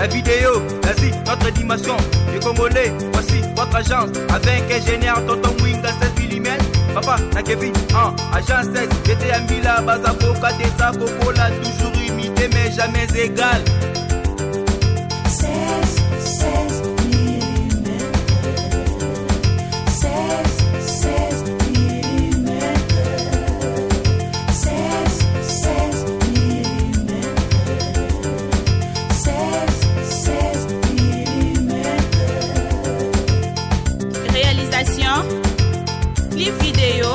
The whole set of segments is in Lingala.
La vidéo, l'Asie, notre dimension. Les Congolais, voici votre agence. Avec ingénieur Tonton Winga 16 mm. Papa, na Kevin, en agence 16. J'étais à Mbila, Bazakoka, Tessa, Kokola, toujours imité mais jamais égal. 16, 16 mm. 16, 16 mm. 16, 16 mm. 16, 16 mm. Réalisation, clip vidéo,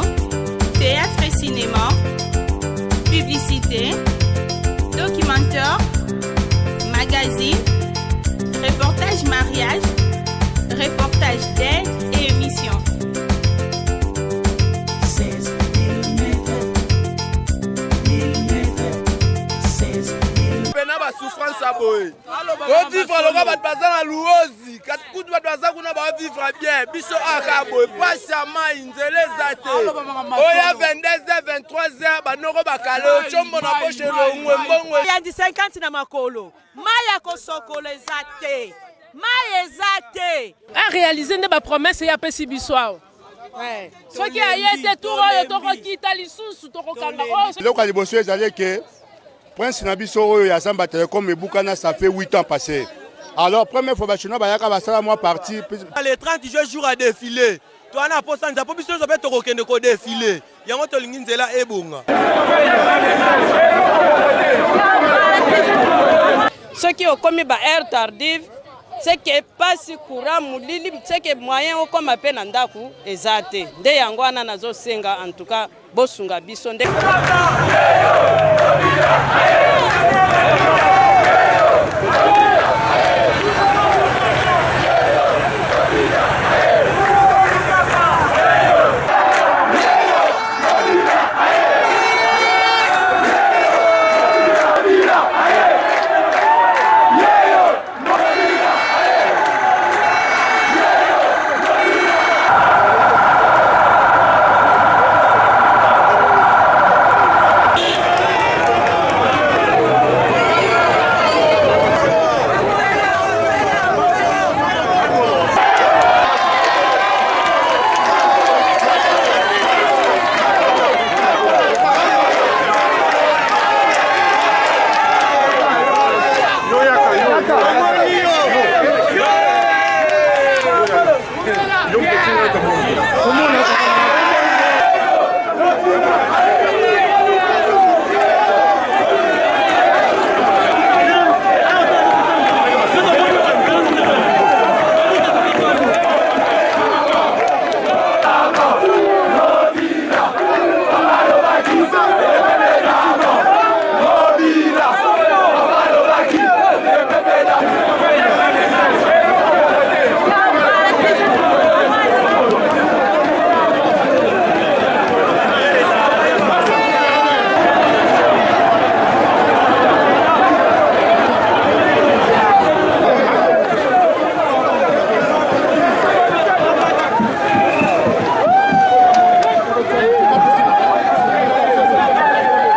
théâtre et cinéma, publicité, documentaire, magazine, reportage mariage, reportage d'aide et émission. 16 mm. Mm. 16 mm. Pena ba souffrance ya boye ovivre lokola bato baza na luozi kutu bato baza kuna baovivre bien biso aka boye pasi ya mai nzela eza te oya 22h 23h banoko bakale ocombo na poshe elongwe mbongo yandi 50 na makolo mai ya kosokola eza te mai eza te. A réaliser nde ba promesse ye apesi biso awa. Soki aye te tour oyo tokokita lisusu tokokanga oyo. Eloko ya liboso ezali ke prince na biso oyo ya Zamba Telecom ebukana, ça fait 8 ans passé. Alors première fois ba chinois bayaka basala mwa partie. Le 30 juin jour à défiler toa na posa nzela mpo biso nyonso mpe tokokende kodefile yango tolingi nzela ebonga. Soki okomi ba heure tardive seke pasi courant molili seke moyen okoma mpe na ndako eza te nde yango wana nazosenga en tout cas bosunga biso nde.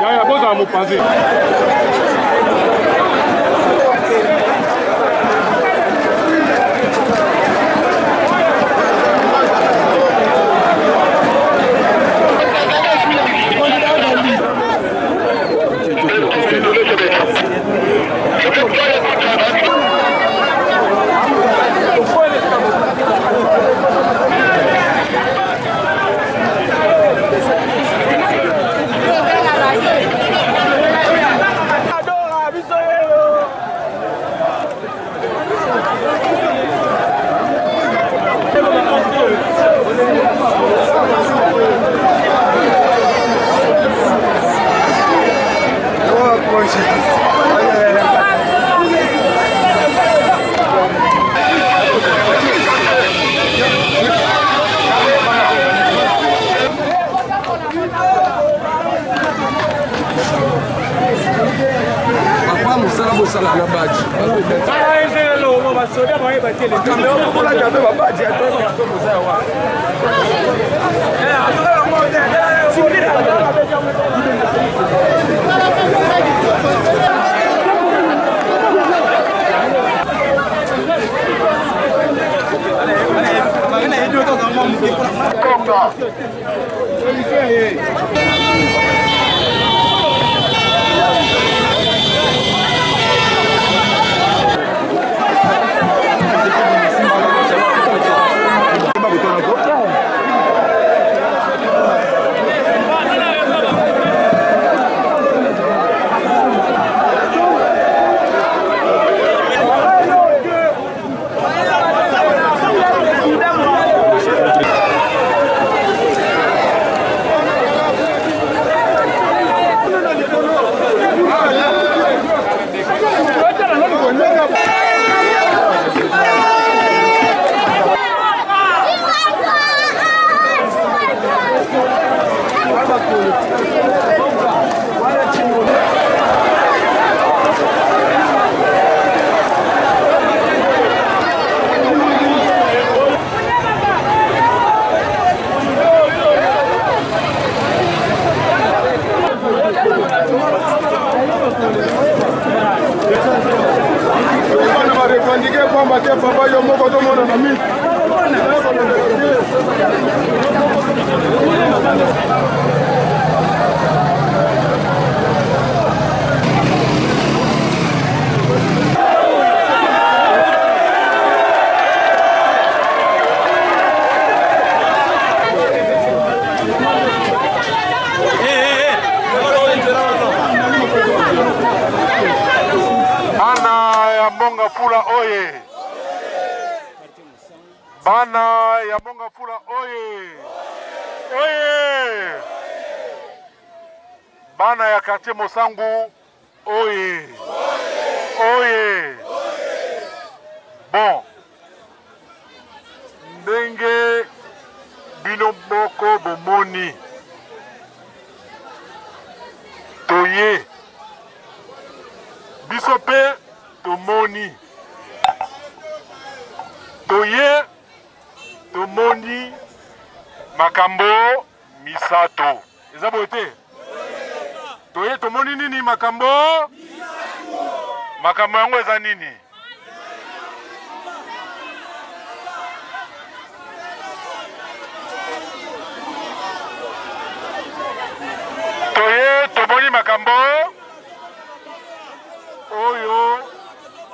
Yaya bozala mopanzi. Papa mosala bosala na baji pamba te papa yo moko ozomona na miso. Bana ya Monga Fula oye! Bana ya Monga Fula oye! Oye! Bana ya quartier Mosangu oye! Oye! Bon, ndenge bino moko bomoni toye biso mpe tomoni toye tomoni makambo misato eza boye te toye tomoni nini makambo makambo yango eza nini toye tomoni makambo oyo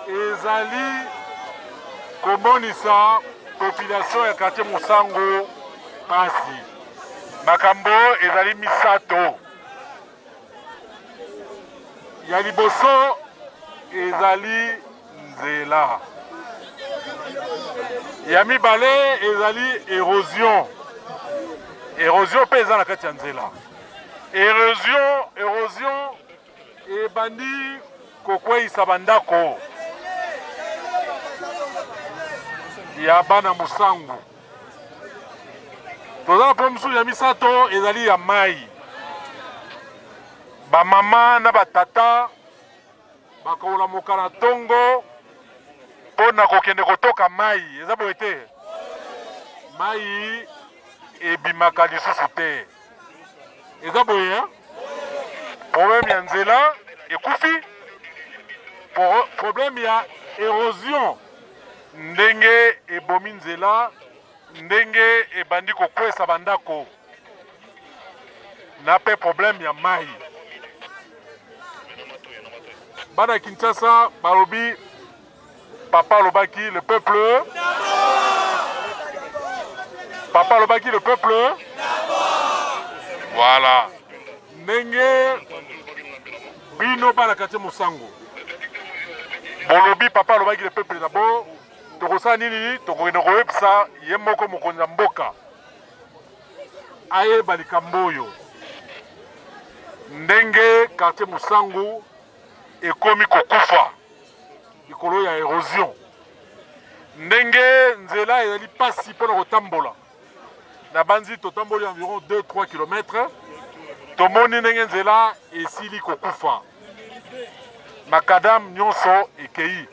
ezali komonisa population ya quartier Mosango pasi. Makambo ezali misato. Ya liboso ezali nzela. Ya mibale ezali erosion. Erosion mpe eza na kati ya nzela. Erosion, erosion ebandi kokweyisa bandako ya bana Mosangu. Toza na mpo mosusu ya misato ezali ya mai. Bamama na batata bakolamuka na ntongo mpo na kokende kotoka mai. Eza boye te? Mai ebimaka lisusu te. Eza boye? Problème ya nzela ekufi, problème ya erosion ndenge ebomi nzela, ndenge ebandi kokwesa bandako, na pe problème ya mai. Bana Kinshasa balobi, papa alobaki le peuple, papa alobaki le peuple. Voilà ndenge bino bana quartier Mosango bolobi papa alobaki le peuple d'abord. Tokosala nini? Tokokende koyebisa ye moko mokonzi ya mboka ayeba likambo oyo, ndenge quartier Mosango ekomi kokufa likolo ya erosion, ndenge nzela ezali pasi mpona kotambola. Nabanzi totamboli environ 2-3 km, tomoni ndenge nzela esili kokufa, makadam nyonso ekei.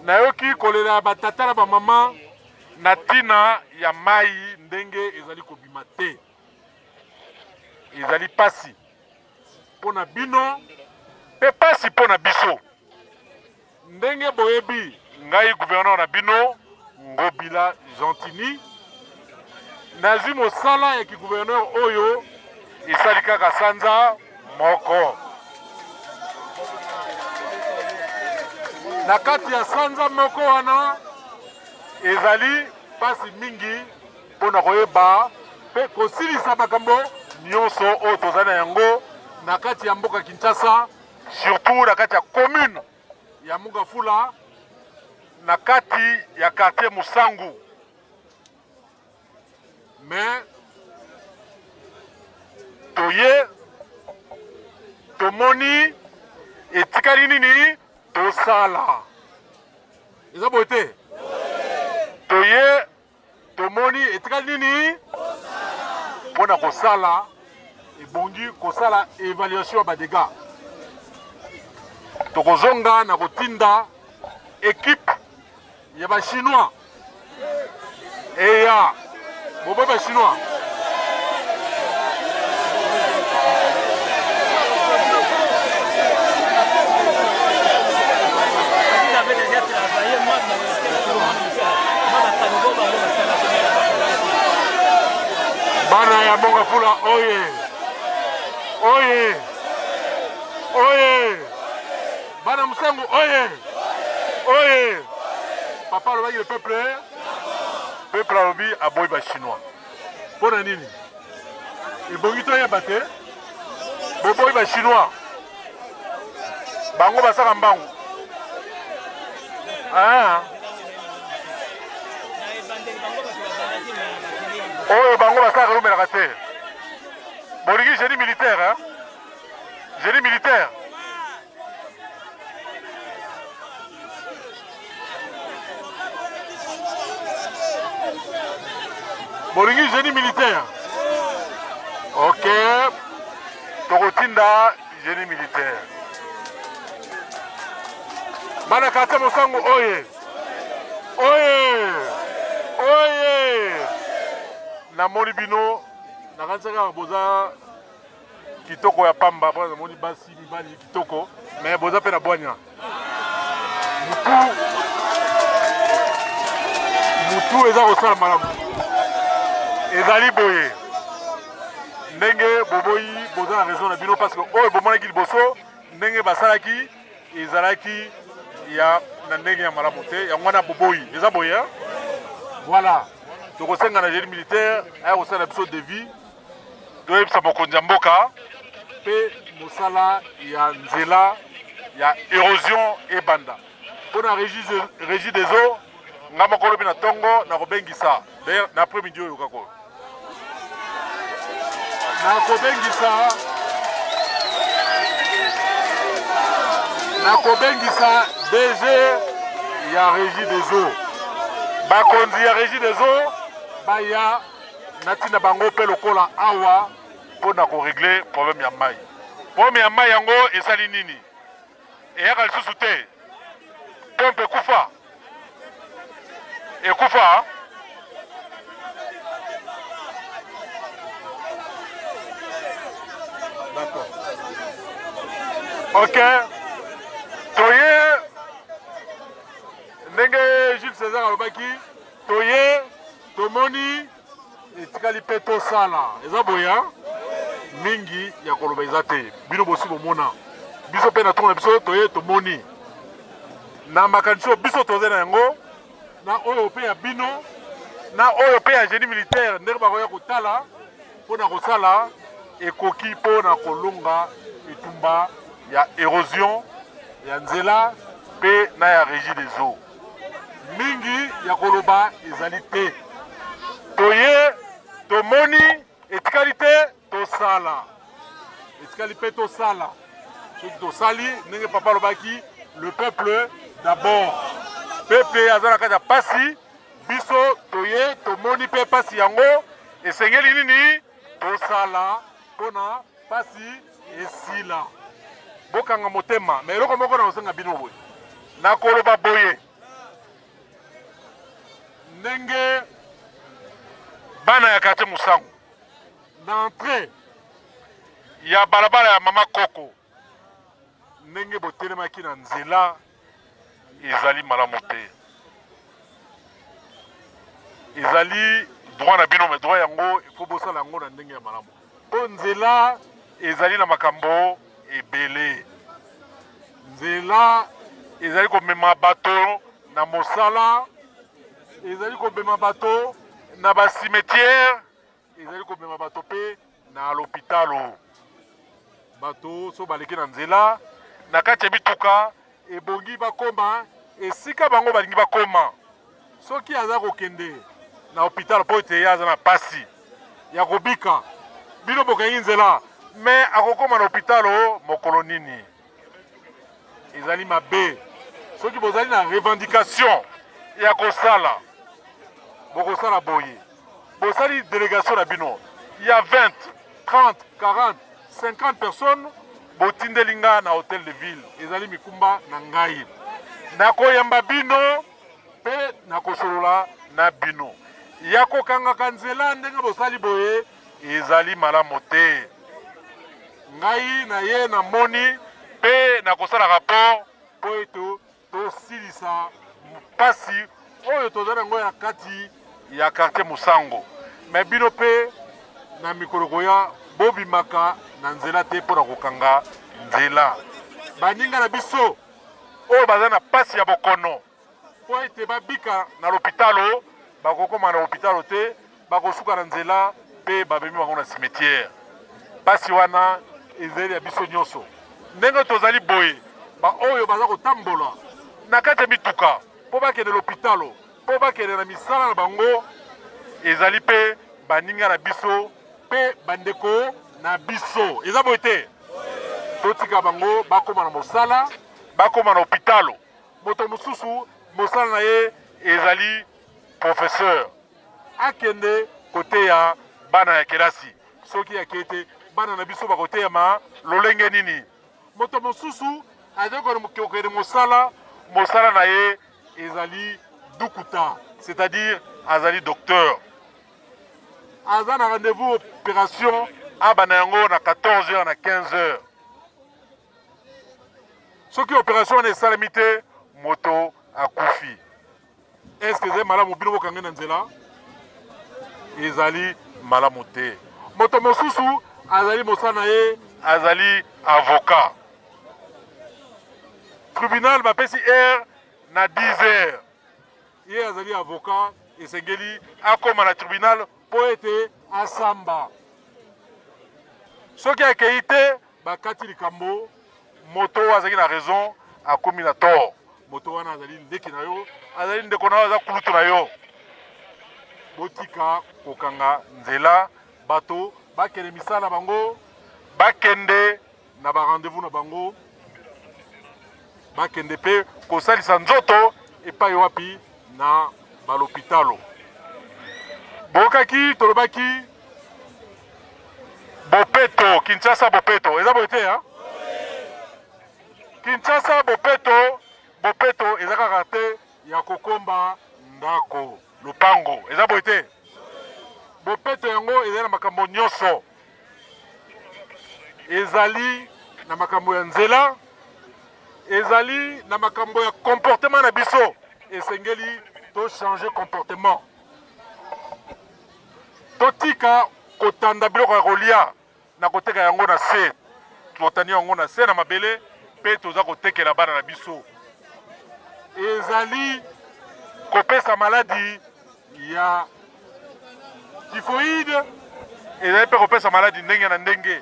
Nayoki kolela ya batata na bamama na ntina ya mai ndenge ezali kobima te. Ezali pasi mpo na bino mpe pasi mpo na biso. Ndenge boyebi ngai gouverneur na bino Ngobila Gentiny, nazwi mosala ya ki-gouverneur oyo esali kaka sanza moko. Na kati ya sanza moko wana ezali pasi mingi mpo na koyeba mpe kosilisa makambo nyonso oyo tozali na yango na kati ya mboka Kinshasa, surtout na kati ya commune ya Mongafula, na kati ya quartier Mosangu. Mais toye tomoni etikali nini tosala, eza boye te? Toye tomoni etikali nini mpo na kosala, ebongi kosala evaluation ya badega. Tokozonga na kotinda ekipe ya ba chinois eya boboyi ba chinois. Lualaba oye! Oye! Oye! Bana Musangu oye! Oye! Papa alobaki le peuple peuple alobi aboyi ba chinois. Mpo na nini? Ebongi toyeba te. Boboyi ba chinois. Bango basaka mbangu. Ah. Oyo bango basalaka eumelaka te. Bolingi génie militaire, hein? Génie militaire. Bolingi génie militaire. Ok. Tokotinda génie militaire. Bana quartier Mosango oye. Oye. Oye. Namoni bino nakanisaka kaka boza kitoko ya pamba mpo namoni basi mibali kitoko me boza mpe na bwanya mutu mutu eza kosala malamu ezali boye ndenge boboyi boza na raison na bino parce que oyo bomonaki liboso ndenge basalaki ezalaki ya na ndenge ya malamu te yango wana boboyi eza boye voilà tokosenga na génie militaire aya kosala biso devis toyebisa mokonzi ya mboka mpe mosala ya nzela ya erosion ebanda mpo na régie des eaux nga moko lobi na ntongo nakobengisa d'ailleurs na après midi oyo kaka oyo nakobengisa nakobengisa DG ya régie des eaux bakonzi ya régie des eaux baya natinda bango mpe lokola awa mpo na koregle problème ya mai. Problème ya mai yango esali nini? Eyaka lisusu te, pompe ekufa, ekufa. D'accord. Ok, toye ndenge Jules César alobaki, toye Tomoni etikali mpe tosala. Eza boye mingi ya koloba eza te. Bino bosi bomona biso mpe na ntongo na biso toye tomoni na makanisi oyo biso toza na yango na oyo mpe ya bino na oyo mpe ya génie militaire ndenge bakoya kotala mpo na kosala ekoki mpo na kolonga etumba ya erosion ya nzela mpe na ya régie des eaux. Mingi ya koloba ezali te. Toye, tomoni, etikali te tosala. Etikali mpe tosala. Soki tosali ndenge papa alobaki, le peuple d'abord. Peuple aza na kati ya pasi, biso toye tomoni mpe pasi yango, esengeli nini tosala mpona pasi esila. Bokanga motema. Me eloko moko nakosenga bino boye, nakoloba boye ndenge bana ya quartier Musangu na entrée ya balabala ya mama Koko, ndenge botelemaki na nzela ezali malamu te. Ezali droit na bino, mais droit yango il faut bosala yango na ndenge ya malamu, mpo nzela ezali na makambo ebele. Nzela ezali komema bato na mosala, ezali komema bato na ba cimetière, ezali komema bato mpe na lopitalo. Bato so baleki na nzela na kati ya mituka, ebongi bakoma esika bango balingi bakoma. Soki aza kokende na hôpital mpo ete ye aza na pasi ya kobika, bino bokangi nzela, me akokoma na hôpital mokolo nini? Ezali mabe. Soki bozali na revendication ya kosala, bokosala boye: bosali delegation na bino ya 20, 30, 40, 50 personnes, botindeli nga na hotel de ville. Ezali mikumba na ngai, nakoyamba bino mpe nakosolola na bino. Ya kokangaka nzela ndenge bosali boye ezali malamu te. Ngai na ye namoni mpe nakosala rapport mpo ete tosilisa mpasi oyo toza na yango ya kati ya quartier Musango. Me bino mpe na mikolo koya bobimaka na nzela te mpo na kokanga nzela. Baninga na biso oyo baza na pasi ya bokono mpo ete babika na lopitalo, bakokoma na lopitalo te, bakosuka na nzela mpe bamemi bango na cimetière. Pasi wana ezali ya biso nyonso. Ndenge tozali boye, baoyo baza kotambola na kati ya mituka mpo bakende lopitalo, mpo bakende na misala na bango, ezali mpe baninga na biso mpe bandeko na biso. Eza boye te? Totika bango bakoma na mosala, bakoma na hopitalo. Moto mosusu mosala na ye ezali professeur, akende koteya bana ya kelasi. Soki akei te, bana na biso bakoteyama lolenge nini? Moto mosusu azali kokende mosala, mosala na ye ezali dukuta, c'est-à-dire azali docteur, aza na rendez-vous opération abanda yango na 14 heures na 15 heures. Soki opération wana esalemi te, moto akufi. Est-ce que ezali malamu bino bokange na nzela? Ezali malamu te. Moto mosusu azali mosala na ye azali avocat. Tribunal bapesi heure na 10 heures. Ye azali avocat, esengeli akoma na tribunal mpo ete asamba. Soki akei te, bakati likambo, moto oyo azalaki na raison akomi na tort. Moto wana azali ndeki na yo, azali ndeko na yo, aza kulutu na yo. Botika kokanga nzela, bato bakende misala na bango, bakende na ba rendez-vous na bango, bakende mpe kosalisa nzoto epai wapi na balopitalo. Boyokaki tolobaki bopeto, Kinshasa bopeto, eza boye te ya? Kinshasa bopeto, bopeto eza kaka te ya kokomba ndako lopango, eza boye te? Bopeto yango ezali na makambo nyonso, ezali na makambo ya nzela, ezali na makambo ya comportement na biso. Esengeli to changer comportement, totika kotanda biloko ya kolia na koteka yango na se, totandi yango na se na mabele mpe toza kotekela bana na biso. Ezali kopesa maladi ya typhoïde, ezali mpe kopesa maladi ndenge na ndenge.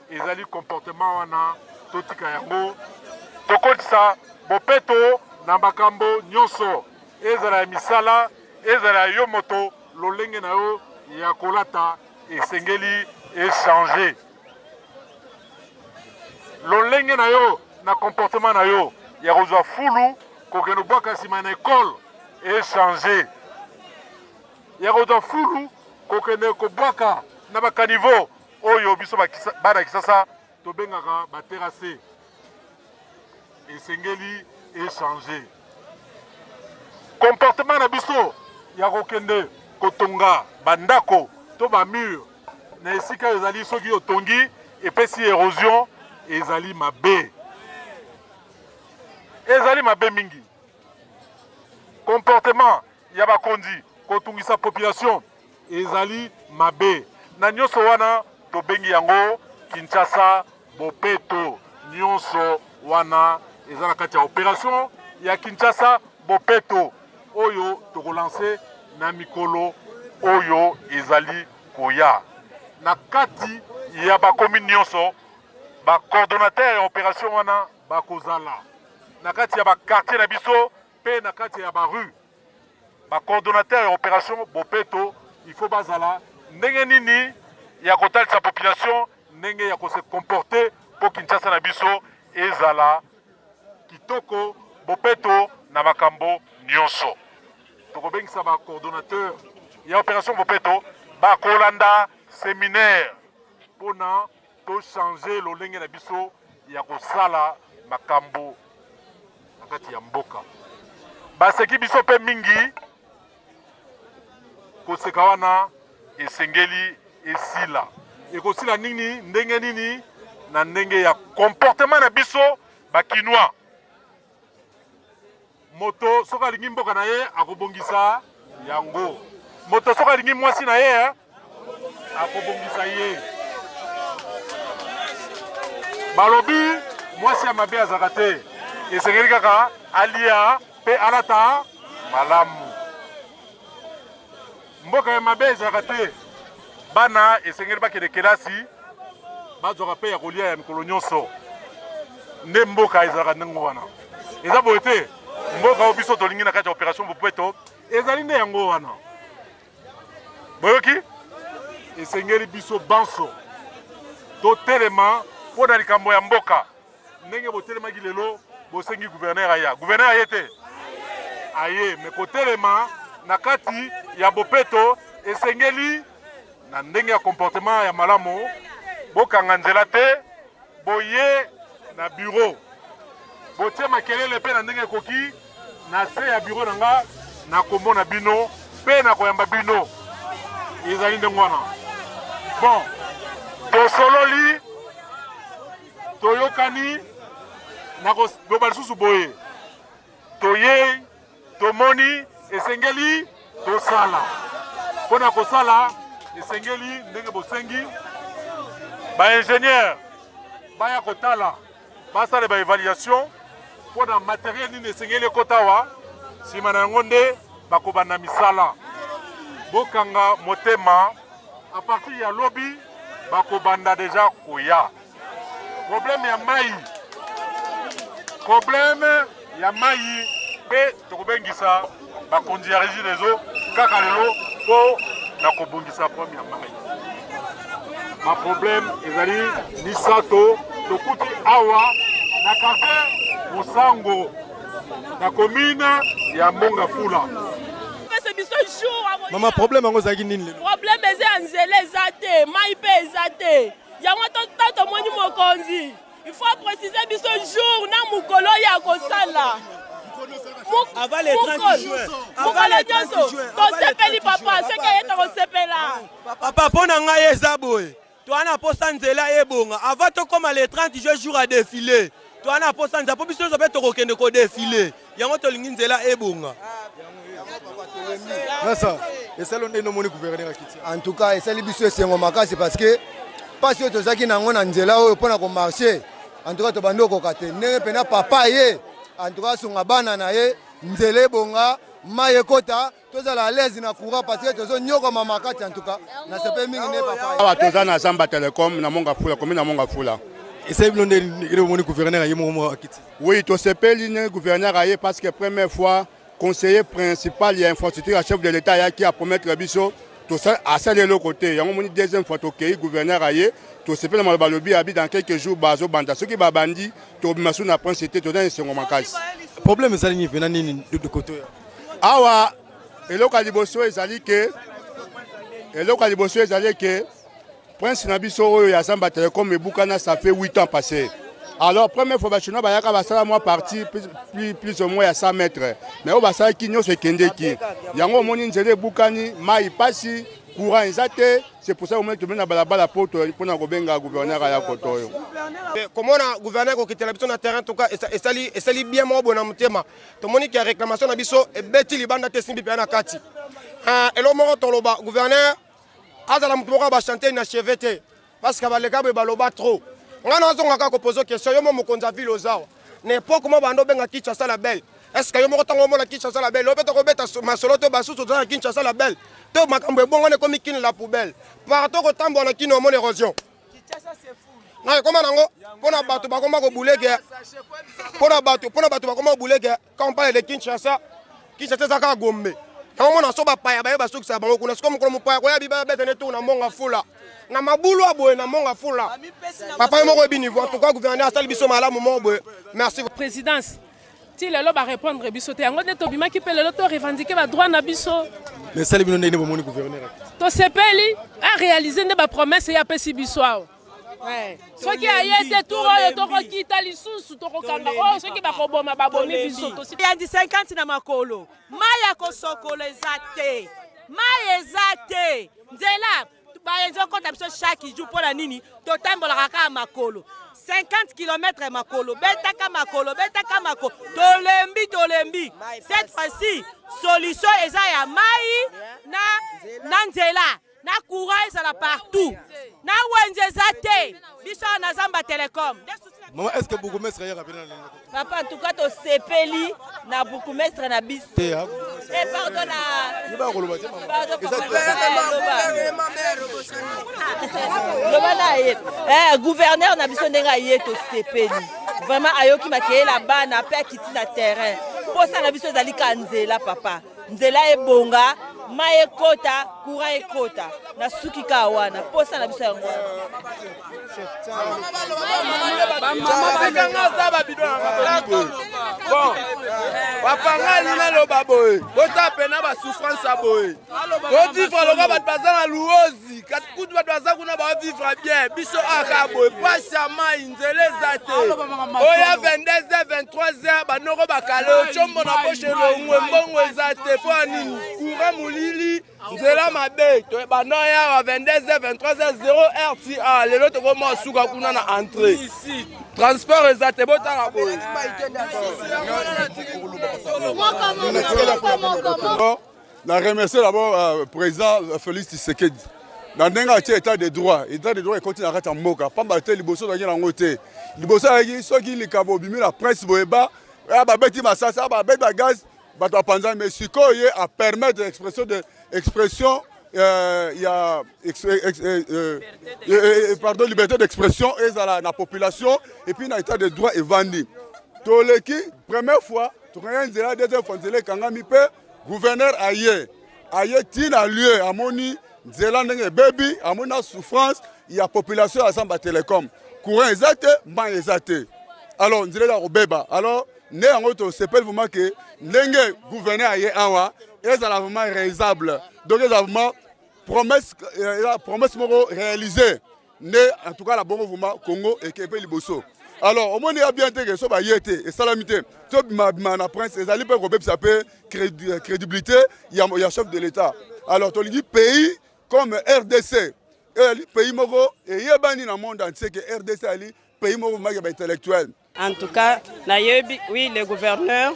Ezali comportement wana totika yango, tokotisa bopeto na makambo nyonso, ezala ya misala, ezala ya yo moto, lolenge na yo ya kolata esengeli echanger, lolenge na yo na comportement na yo ya kozwa fulu kokende kobwaka nsima na ekole echanger, ya kozwa fulu kokende kobwaka na bakanivo oyo biso bana Kisasa tobengaka baterase, esengeli echanger. Comportement na biso ya kokende kotonga bandako to bamur na esika ezali, soki otongi epesi erosion, ezali mabe, ezali mabe mingi. Comportement ya bakonzi kotungisa population ezali mabe. Na nyonso wana tobengi yango Kinshasa bopeto. Nyonso wana eza na kati ya operation ya Kinshasa bopeto oyo tokolanse na mikolo oyo ezali koya. Na kati ya bakomi nyonso, ba coordonnateur ya operation wana bakozala na kati ya ba quartier na biso mpe na kati ya ba rue. Ba coordonnateur ya operation bopeto il faut bazala ndenge nini ya kotalisa population ndenge ya kose comporter mpo Kinshasa na biso ezala kitoko, bopeto na makambo nyonso. Tokobengisa ba coordonnateur ya operation bopeto bakolanda seminaire mpona tochange lolenge na biso ya kosala makambo na kati ya mboka. Baseki biso mpe mingi, koseka wana esengeli esila. Ekosila nini? Ndenge nini? Na ndenge ya comportement na biso bakinois. Moto soki alingi mboka na ye akobongisa yango. Moto soki alingi mwasi na ye. Akobongisa ye. Balobi mwasi ya mabe azalaka te, esengeli kaka alia mpe alata malamu. Mboka ya mabe ezalaka te, bana esengeli bakende kelasi, bazwaka mpe ya kolia ya mikolo nyonso. Nde mboka ezalaka ndenge wana, eza boye te. Mboka oyo biso tolingi na kati ya operation Bopeto ezali nde yango wana. Boyoki? Esengeli biso banso totelema mpo na likambo ya mboka. Ndenge botelemaki lelo, bosengi gouverneur aya. Gouverneur aye te? Aye, me kotelema na kati ya bopeto esengeli na ndenge ya comportement ya malamu. Bokanga nzela te, boye na bureau, botie makelele mpe na ndenge ekoki na se ya bureau na nga, nakomona bino mpe nakoyamba bino. Ezali ndenge wana. Bon, tosololi, toyokani. Nakoloba lisusu boye, toyei, tomoni esengeli tosala. Mpo na kosala esengeli ndenge bosengi ba-ingénieur baya kotala, basala ba-évaluation mpo na materiel nini esengeli ekota awa. Nsima na yango nde bakobanda misala. Bokanga motema, a partir ya lobi bakobanda deja koya. Problème ya mai, problème ya mai mpe tokobengisa bakonzi ya Régie des eaux kaka lelo mpo na kobongisa problème ya mai. Ba problème ezali misato tokuti awa na quartier Mosango na commune ya Monga Fula. Mama, problème yango ezalaki nini lelo? Problème eza ya nzela eza te, mai mpe eza te. Yango ta tomoni mokonzi, il faut préciser biso jour na mokolo ya kosala. Mokolo nyonso tosepeli papa, soki aye tokosepela. Papa, mpo na ngai eza boye, toa na posa nzela ebonga avant tokóma le 30 juin, jour ya défilé. Toa na posa nzela mpo biso nyonso mpe tokokende kodéfiler. Yango tolingi nzela ebonga. Nasa esali ndenge omoni gouverneur akiti? En tout cas, esali biso esengo makasi, parce que mpasi oyo tozalaki nango na nzela oyo mpona komarcher, en tout cas tobandi okoka te. Ndenge mpena papa ye, en tout cas asunga bana na ye, nzela ebonga, mai ekota, tozala à l'aise na courant, parce que tozonyokama makasi. En tout cas nasepeli mingi nde papa. Awa toza na Zamba Telecom na Monga Fula, commune na Monga Fula. Esali bino ndenge omoni gouverneur aye moko akiti? Oui, tosepeli ndenge gouverneur aye, parce que première fois conseiller principal ya infrastructure ya chef de l'État ayaki apromettre biso, asali eloko te. Yango moni deuxième fois tokei, gouverneur aye, tosepeli na maloba alobi. Abi dans quelques jours bazobanda. Soki babandi, tobima su na prince te. Toza na esengo makasi. Problème ezali nini mpena nini de koto oyo? Awa eloko ya liboso ezali ke prince na biso oyo ya Zamba Telecom ebukana, ça fait 8 ans passé. Alors première fois bachinois bayaka, basala mwa partie plus ou moins ya 100 mètres, mais oyo basalaki nyonso ekendeki. Yango omoni nzela ebukani, mai pasi, courant eza te. C'est pour ça omoni tomei na balabala po mpona kobenga gouverneur aya koto oyo. Komona gouverneur kokitela biso na terrain, tuka esali bien moko boye na motema. Tomoni ke réclamation na biso ebeti libanda te, esimbi mpenza na kati. Eloko moko toloba, gouverneur azala motu moko ya bachantier inachevé te, parce que baleka boye, baloba trop. Ngai nazonga kaka kopose question: yo mo mokonzi ya ville ozawa na époque mo bando obenga Kinshasa la belle, est ce que yo moko ntango omona Kinshasa la belle, ope tokobeta masolo to basusu toza na Kinshasa la belle to makambo ebongwana, ekomi Kini la poubelle partout? Kotambola na Kini, omona érosion na ekoma nango mpona bato bakoma kobuleke, mpona bato bakoma kobuleke. Quand on parle de Kinshasa, Kinshasa eza kaka Gombe. Yango mona so bapaya baye basukisa bango kuna. Siko mokolo mopaya koya biba babeta nde tour na Monga Fula, na mabulu ya boye na Monga Fula. Papa ye moko oyebi niveau. En tout cas gouverneur asali biso malamu moko boye, merci. Présidence ti lelo barépondre biso te. Yango nde tobimaki mpe lelo torevendiquer badroit na biso. Mais esali bino ndenge bomoni gouverneur akiti? Tosepeli, aréaliser nde bapromesse ye apesi biso awa. Soki aye te, tour oyo tokokita lisusu, tokokanga oyo. Soki bakoboma, babomi biso. Yandi 50 na makolo, mai ya kosokola eza te, mai eza te, nzela bayenzi okɔta biso chaque jour. Mpo na nini totambolaka kaka makolo 50 km makolo? Betaka makolo, betaka makolo, tolembi, tolembi. Cette fois-ci solution eza ya mai na nzela. Na courant ezala partout. Na wenze eza te. Biso awa na Zamba Telecom. Maman, est-ce que bourgmestre ayaka pena na Papa, en tout cas, tosepeli na bourgmestre na biso. Te, ah. Eh, pardon na. Yeba koloba te maman. Pardon, papa. Eh, loba. Loba na ye. Eh, gouverneur na biso ndenge aye tosepeli. Vraiment ayoki makeyela bana pe akiti na terrain. Posa na biso ezali ka nzela papa. Nzela ebonga, mai ekota, courant ekota. Na suki kaka wana, posa na biso yango wana. Sekanga aza babido nanga boye. Bon, papa ngai alingi naloba boye, bota pena ba souffrance ya boye. Tovivre lokola bato baza na luozi, kasi kutu bato baza kuna bavivre bien, biso aka boye, pasi ya mai, nzela eza te. Oya 22h 23h banoko bakale otshombo na poshe elongwe, mbongo eza te mpo ya nini? Courant molili, nzela mabe. Banda oya 22h 23h 0 heure ti awa lelo tokoma suka kuna na entrée. Transport eza te, botala boye. Na remercier d'abord euh, président euh, Félix Tshisekedi na ndenge atie état de droit. État de droit ekoti na kati ya mboka pamba te. Liboso ozalaki nango te. Liboso azalaki soki likambo obimi na presse boye, ba babeti masasi, babeti bagaz, bato bapanzani. Mais sikoyo ye apermettre expression de expression ya ex, ex, pardon, liberté d'expression ezala na population et puis na état de droit evandi. Toleki première fois, tokangaki nzela, deuxième fois nzela ekangami mpe gouverneur aye ti na lieu, amoni nzela ndenge ebebi, amoni na souffrance ya population ya Zamba Telecom, courant eza te, mai eza te, alors nzela eza kobeba. Alors nde yango tosepeli vraiment ke ndenge gouverneur aye awa, ezala vraiment réalisable. Donc ezala vraiment promesse, eza promesse moko réalisée nde. En tout cas na bongo vraiment Congo eke mpe liboso. Alors omoni ya bien te ke so baye te, esalami te, to bima na prince ezali mpe kobebisa mpe crédibilité ya chef de l'État. Alors tolingi pays comme RDC ezali pays moko eyebani na monde entier ke RDC ezali pays moko maki ya baintellectuel. En tout cas, nayebi, oui, le gouverneur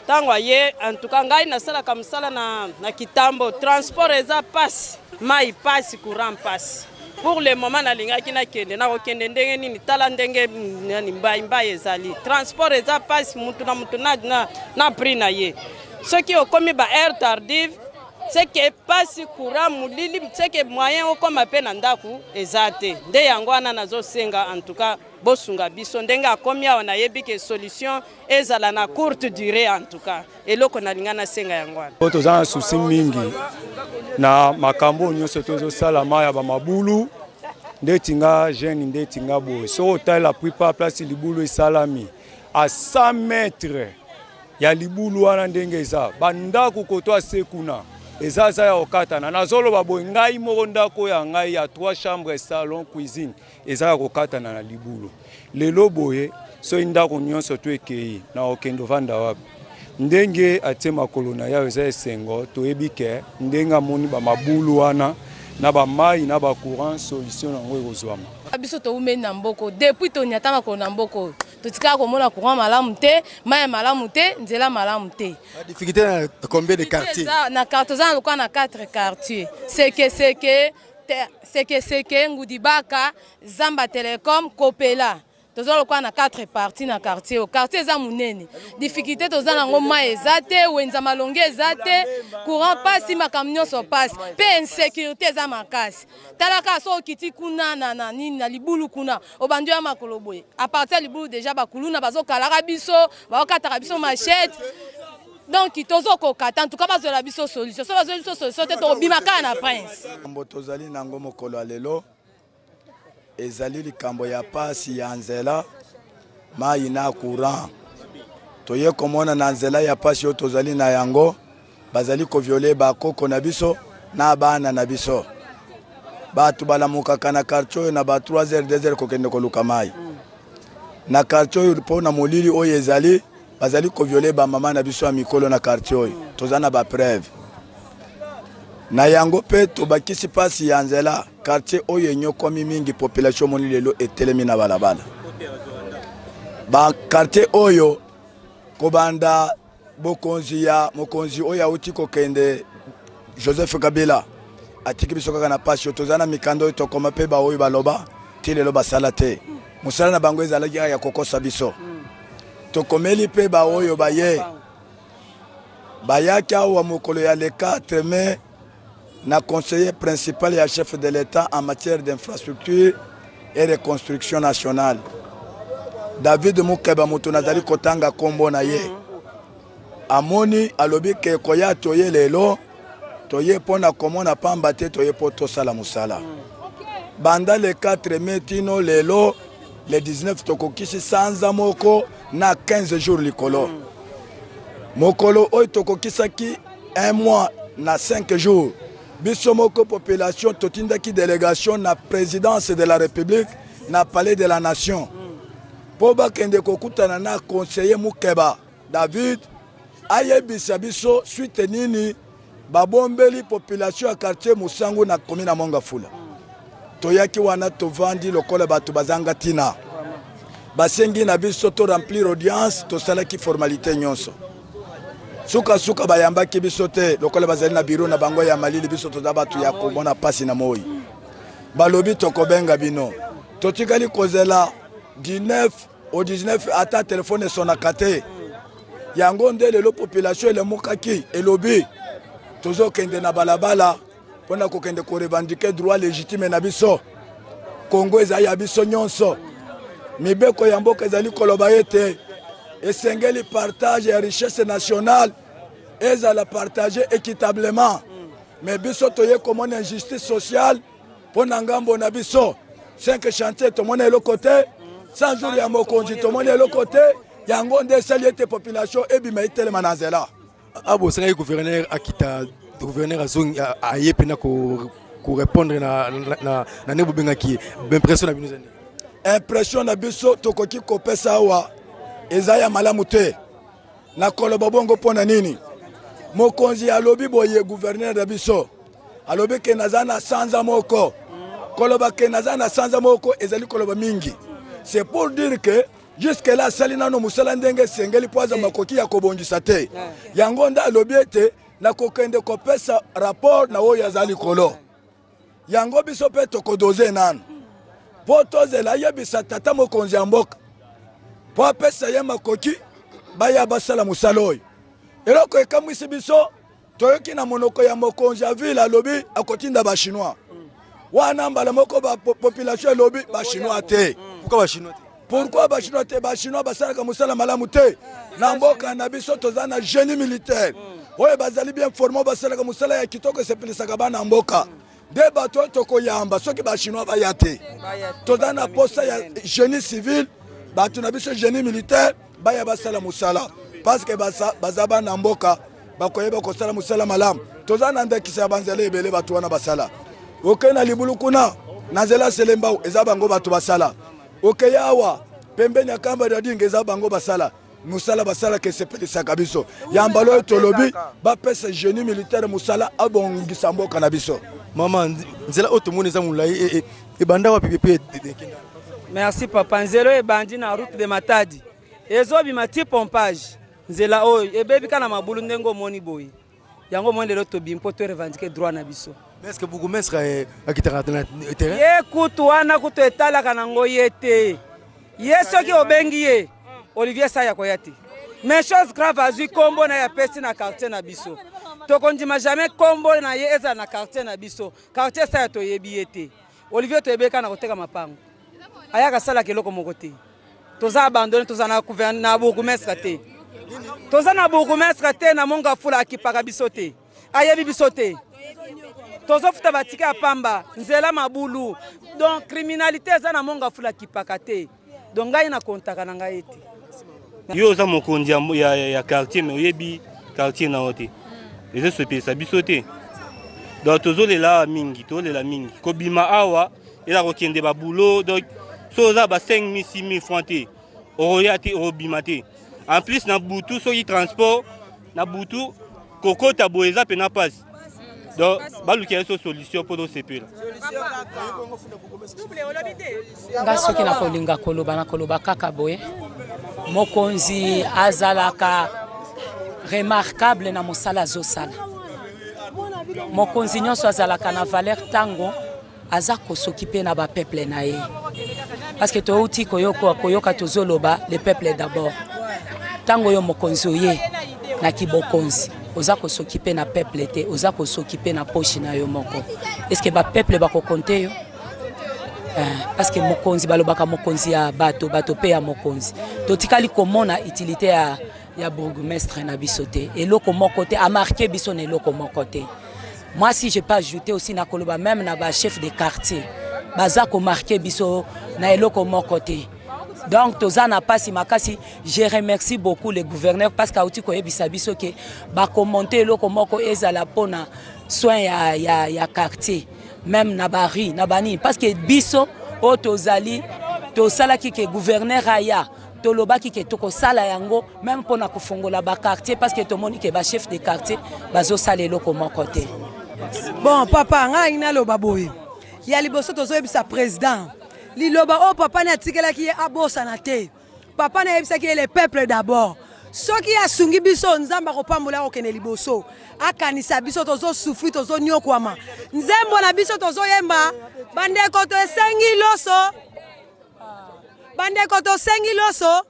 ntango aye, en tout cas ngai nasalaka mosala na Kitambo, transport eza pasi, mai pasi, courant pasi. Pour le moment nalingaki nakende, nakokende ndenge nini? Tala ndenge nani mbai mbai ezali, transport eza pasi, mutu na mutu na prix na ye. Soki okomi ba heure tardive, seke pasi, courant, molili, seke moyen okoma mpe na ndako eza te. Nde yango wana nazosenga, en tout cas bosunga biso ndenge akomi awa, nayebi ke solution ezala na courte durée. En tout cas eloko nalinga nasenga yango wana. Po toza na souci mingi na makambo nyonso tozosalama ya bamabulu. Ndeti nga jeune, ndeti nga boye, soki otalela plupart place libulu esalami, a 100 mètre ya libulu wana ndenge eza bandako koto ase kuna eza aza ya kokatana. Nazoloba boye, ngai moko ndako ya ngai ya 3 chambre, salon, cuisine eza ya kokatana na libulu. Lelo boye soki ndako nyonso to ekei na okende ovanda wapi? Ndenge atie makolo na yayo eza esengo. Toyebi ke ndenge amoni bamabulu wana na bamai na bacourant, solution yango ekozwama. Biso toumeli na mboko depuis toniata makolo na mboka oyo, totikaka komona courant malamu te, mai ya malamu te, nzela malamu te. Difficulté na combien de quartiers? Na quartier toza na lokola na 4 quartier: Sekeseke, Sekeseke, Ngudibaka, Zamba Telecom, Kopela. Toza lokola na 4 partie na quartier oyo. Quartier eza monene. Difficulté toza nango, mai eza te, wenza malongi eza te, courant pasi, makambo nyonso pasi, mpe insécurité eza makasi. Tala kaka so okiti kuna na nini, na libulu kuna, obandi ya makolo boye, à partir ya libulu déjà bakuluna bazokalaka biso, baokataka biso machette. Donc tozokoka te. En tout cas bazwela biso solution. So bazwela biso solution te, tokobima kaka na prince. Likambo tozali nango mokolo ya lelo ezali likambo ya pasi ya nzela, mai na courant. Toye komona na nzela ya pasi oyo tozali na yango, bazali kovioler bakoko na biso na bana na biso. Bato balamukaka na quartier oyo na ba 3 heures, 2 heures kokende koluka mai na quartier oyo mpo na molili oyo ezali. Bazali kovioler bamama na biso ya mikolo na quartier oyo, toza na bapreuve na yango. Mpe tobakisi mpasi ya nzela, quartier oyo enyokwami mingi. Population omoni lelo etelemi na balabala. Baquartier oyo, kobanda bokonzi ya mokonzi oyo auti kokende, Joseph Kabila. Atiki biso kaka na pasi oyo toza na mikanda oyo tokoma mpe baoyo baloba ti lelo basala te. Mosala na bango ezalaki kaka ya kokosa biso. Tokomeli mpe baoyo baye bayaki awa mokolo ya le 4 mai na conseiller principal ya chef de l'État en matière d'infrastructure et reconstruction nationale David Mukeba, moto nazali kotanga kombo na ye, amoni alobi ke koya toye lelo, toye mpo na komona pamba te, toye mpo tosala mosala. Banda le 4 mai tino lelo le 19, tokokisi sanza moko na 15 jours likolo. Mokolo oyo tokokisaki un mois na 5 jours, biso moko population totindaki délégation na présidence de la République, na palais de la nation, mpo bakende kokutana na conseiller Mukeba David, ayebisa biso suite nini babombeli population ya quartier Mosangu na commune ya Mont-Ngafula. Toyaki wana, tovandi lokola bato bazanga ntina. Basengi na biso to remplir audience, tosalaki formalité nyonso. Sukasuka bayambaki biso te, lokola bazali na biro na bango ya malili. Biso toza bato ya komona mpasi na moi. Balobi tokobenga bino, totikali kozela 19 au 19, ata telefone esonaka te. Yango nde lelo population elemukaki, elobi tozokende na balabala mpona kokende korevendiquer droit légitime na biso. Kongo ezali ya biso nyonso. Mibeko ya mboka ezali koloba ete esengeli partage ya richesse nationale ezala partage équitablement, mais biso toye komona injustice sociale mpo na ngambo na biso. 5 chantier, tomoni eloko te. 100 jours ya mokonzi, tomoni eloko te. Yango nde esali ete population ebima, etelema na nzela. Abosangaki gouverneur akita, gouverneur azongi, aye mpena korépondre na ndenge bobengaki ye. Impression na bino eza nini? Impression na biso tokoki kopesa awa eza ya malamu te. Na koloba bongo mpo na nini? Mokonzi alobi boye, gouverneur na biso alobi ke naza na sanza moko. Koloba ke naza na sanza moko ezali koloba mingi. C'est pour dire que jusque là asali nano mosala ndenge esengeli mpo aza makoki ya kobongisa te. Yango nde alobi ete nakokende kopesa rapport na oyo aza likolo. Yango biso mpe tokodoze nano mpo tozela ayebisa tata mokonzi ya mboka mpo apesa ye makoki baya basala mosala oyo. Eloko ekamwisi biso, toyoki na monoko ya mokonzi ya ville alobi akotinda bachinois wana. Mbala moko bapopulation elobi bachinois te. Pourquoi bachinois te? Pourquoi bachinois te? Bachinois basalaka mosala malamu te. Na mboka na biso toza na génie militaire oyo bazali bien formé, basalaka mosala ya kitoko, esepelisaka bana mboka. Nde bato oyo tokoyamba soki bachinois baya te. Toza na posa ya génie civil, bato na biso génie militaire baya basala mosala, parce que baza bana mboka, bakoyeba kosala mosala malamu. Toza na ndakisa ya banzela ebele bato wana basala. Okei na libulu kuna na nzela Selembao, eza bango bato basala. Okei awa pembeni ya Kamba Dadinga, eza bango basala mosala. Basalaka, esepelisaka biso. Yambala oyo tolobi bapesa génie militaire mosala, abongisa mboka na biso. Mama, nzela oyo tomoni eza molai, ebanda wapi mpe ekenda? Merci papa. Nzela oyo ebandi na route de Matadi, ezobima ti pompage. Nzela oyo ebebi kaka na mabulu ndenge omoni boye. Yango omoni lelo tobimi mpo to revendiquer droit na biso. Mais est ce que bourgmestre akitaka na terrain? Ye kutu wana kutu etalaka nango ye te. Ye soki obengi ye Olivier Saya, koya te. Mais chose grave, azwi nkombo na ye apesi na quartier na biso. Tokondima jamais nkombo na ye ezala na quartier na biso. Quartier Saya, toyebi ye te. Olivier toyebi kaka na koteka mapango, ayaka asalaka eloko moko te. Toza abandonné, toza na na bourgmestre te, toza na bourgmestre te na Mont-Ngafula. Akipaka biso te, ayebi biso te. Tozofuta batike ya pamba, nzela mabulu, donc criminalité eza na Mont-Ngafula. Akipaka te, donc ngai nakontaka na ngai te. Yo oza mokonzi ya quartier, mais oyebi quartier na yo te. Ezosepelisa biso te. Donc tozolela awa mingi, tozolela mingi. Kobima awa eza kokende baboulot, donc so oza ba 5 000, 6 000 francs te, okoya te, okobima te. En plus na butu, soki transport na butu kokota boye eza mpena mpasi. Donc balukela biso solution mpo tosepela. Nga soki nakolinga koloba, nakoloba kaka boye: mokonzi azalaka remarquable na mosala azosala. Mokonzi nyonso azalaka na valeur ntango aza kosokipe na bapeuple na ye, parce que touti koyoka, koyoka tozoloba le peuple d'abord. Ntango oyo mokonzi oye na kibokonzi, oza kosokipe na peuple te, oza kosokipe na poche na yo moko. Est-ce bapeuple bakokonte yo? Parce que mokonzi, balobaka mokonzi ya bato, bato mpe ya mokonzi. Totikali komona utilité ya bourgmestre na biso te, eloko moko te amarquer biso na eloko moko te. Moi, si je peux ajouter aussi na koloba, même na bachef de quartier baza komarquer biso na eloko moko te. Donc toza na mpasi makasi. Je remercie beaucoup le gouverneur parce que auti koyebisa biso ke bakomonte eloko moko ezala mpona soin ya quartier, même na barue na banini, parce que biso oyo tozali tosalaki ke gouverneur aya, tolobaki ke tokosala yango même mpona kofongola baquartier, parce que tomoni ke bachef de quartier bazosala eloko moko te. Bon papa, ngai naloba boye: ya liboso, tozoyebisa président liloba oyo papa ne atikelaki ye, abosana te. Papa ne ayebisaki ye: le peuple d'abord. Soki asungi biso, Nzambe akopambola, akokende liboso. Akanisa biso, tozosouffrir, tozoniokwama. Nzembo na biso tozoyemba: bandeko tosengi loso, bandeko tosengi loso,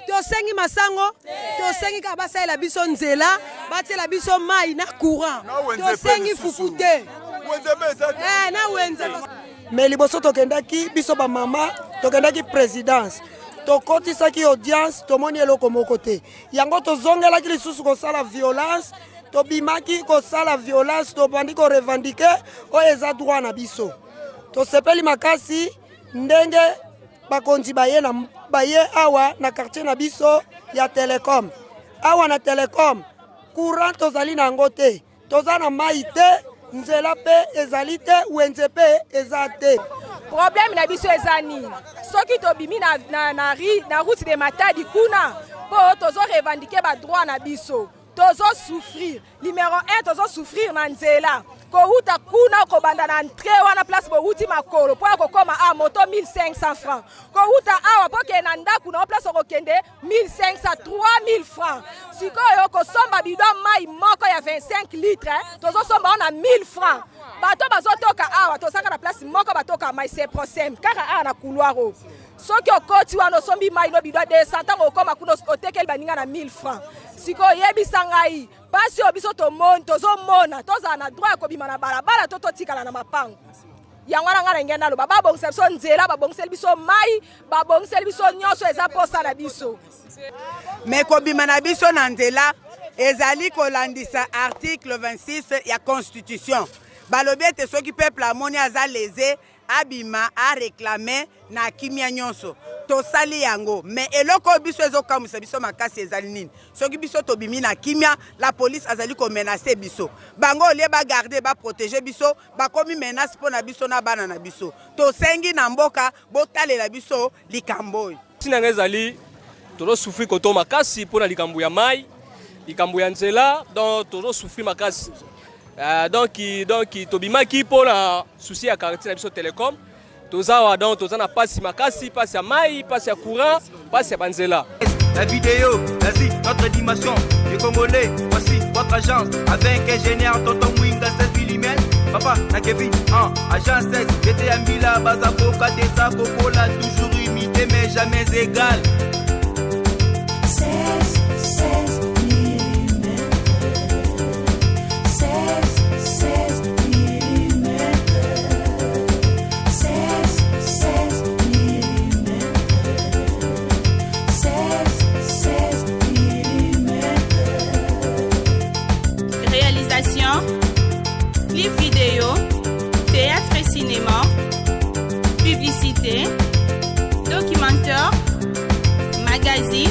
tosengi masango, tosengi kaka basalela biso nzela, batiela biso mai na courant, tosengi fufu te na wenze. Me liboso tokendaki, biso bamama tokendaki présidence, tokotisaki audience, tomoni eloko moko te. Yango tozongelaki lisusu kosala violence, tobimaki kosala violence, tobandi korevendiquer oyo eza droit na biso. Tosepeli makasi ndenge bakonzi baye, na, baye awa na quartier na biso ya Telecom. Awa na Telecom, courant tozali na yango te, toza na mai te, nzela mpe ezali te, wenze mpe eza te. Problème na biso eza nini? Soki tobimi na route de Matadi kuna mpo tozorevendiquer badroit na biso, tozosouffrir. Numéro 1, tozosouffrir na nzela. Kowuta kuna, kobanda na entrée wana, place bowuti makolo mpo ya kokóma a moto, 1500 francs. Kowuta awa mpo kende na ndako na yo, place okokende, 1500, 3000 francs. Sikoyo kosomba bidon mai moko ya 25 litre, tozosomba wana 1000 francs. Bato bazotoka awa, tozaka na place moko batoka mai, Seprosem, kaka awa na couloir oyo. Soki okoti wana, osombi mai no bidon 200, ntango okóma kuna, otekeli baninga na 1000 francs. Sikoyo oyebisa ngai, mpasi oyo biso tomoni, tozomona, tozala na droit ya kobima na balabala to totikala na mapango? Yango wana ngai na ngai naloba: babongisa biso nzela, babongiseli biso mai, babongiseli biso nyonso eza posa na biso. Me kobima na biso na nzela ezali kolandisa article 26 ya constitution. Balobi ete soki peuple amoni aza lésé, abima aréclamer na kimia nyonso. Tosali yango. Me eloko oyo biso ezokamwisa biso makasi ezali nini? Soki biso tobimi na kimia, la police azali komenacer biso. Bango, au lieu bagarder, baprotéger biso, bakomi menace mpo na biso na bana na biso. Tosengi na mboka botalela biso likambo oyo. Ntina ngai ezali, tozosouffrir koto makasi mpona likambo ya mai, likambo ya nzela. Donc tozosouffrir makasi. Donc tobimaki mpona souci ya quartier na biso Telecom. Toza awa, donc toza na pasi makasi, pasi ya mai, pasi ya courant, pasi ya banzela. La vidéo, l'Asie, notre dimension. Les Congolais, voici votre agence. Avec ingénieur Tonton Mwinga 16 mm. Papa, na Kevin, en agence 16. J'étais à Mila, Bazakoka, Tessa, Kokola. Toujours imité, mais jamais égal. 16, 16 mm. 16, 16 mm. 16, 16 mm. 16, 16 mm. Réalisation, clip vidéo, théâtre et cinéma, publicité, documentaire, magazine.